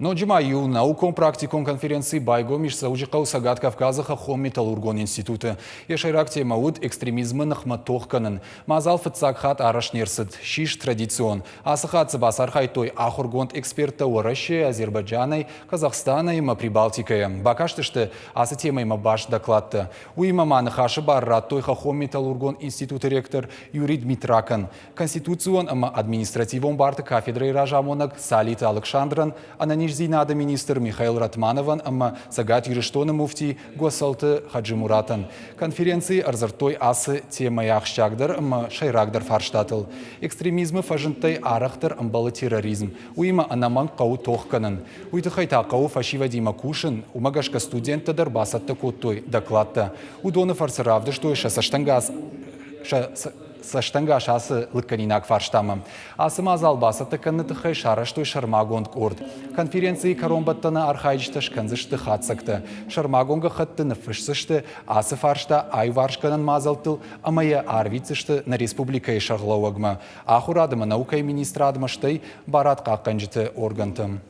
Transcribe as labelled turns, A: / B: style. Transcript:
A: Ноджы ма иу наукон-практикон конференци байгом ис Дзӕуджыхъӕуы Цӕгат Кавказы хӕххон-металлургон институты. Йӕ сӕйраг темӕ уыд экстремизмы ныхмӕ тох кӕнын. Мадзал фыццаг хатт арӕзт не рцыд, ссис традицион. Ацы хатт дзы бацархайдтой ахуыргонд эксперттӕ Уӕрӕсе, Азербайджанӕй, Казахстанӕй ӕмӕ Прибалтикӕйӕ. Бакастысты ацы темӕимӕ баст докладтӕ. Уыимӕ ма ныхасы бар радтой хӕххон-металлургон институты ректор Юрий Дмитракӕн. Конституцион ӕмӕ административон барты кафедрӕйы разамонӕг Салиты Алыксандрӕн, ӕнӕниздзинады министр Михаил Ратмановӕн ӕмӕ Цӕгат Ирыстоны муфти Гуӕцӕлты Хаджимуратӕн. Конференцийы ӕрдзырдтой ацы темӕйы ахсджиагдӕр ӕмӕ сӕйрагдӕр фарстатыл. Экстремизмы фӕзындтӕй арӕхдӕр ӕмбӕлы терроризм, уыимӕ ӕнӕмӕнг хъӕуы тох кӕнын. Уый тыххӕй та хъӕуы фӕсивӕдимӕ кусын, уымӕ гӕсгӕ студенттӕ дӕр бацӕттӕ кодтой докладтӕ. Уыдоны фӕрцы равдыстой сӕ цӕстӕнгас сӕ цӕстӕнгас ацы лыггӕнинаг фарстамӕ. Ацы мадзал бацӕттӕ кӕныны тыххӕй сарӕзтой сӕрмагонд къорд. Конференцийы кӕронбӕттӕны архайджытӕ скӕндзысты хатдзӕгтӕ. Сӕрмагонд гӕххӕтты ныффысдзысты ацы фарста аиуварсгӕнӕн мадзӕлттыл ӕмӕ йӕ арвитдзысты нӕ республикӕйы сӕргълӕууӕгмӕ, ахуырад ӕмӕ наукӕйы министрадмӕ, стӕй барадхъахъхъӕнджыты органтӕм.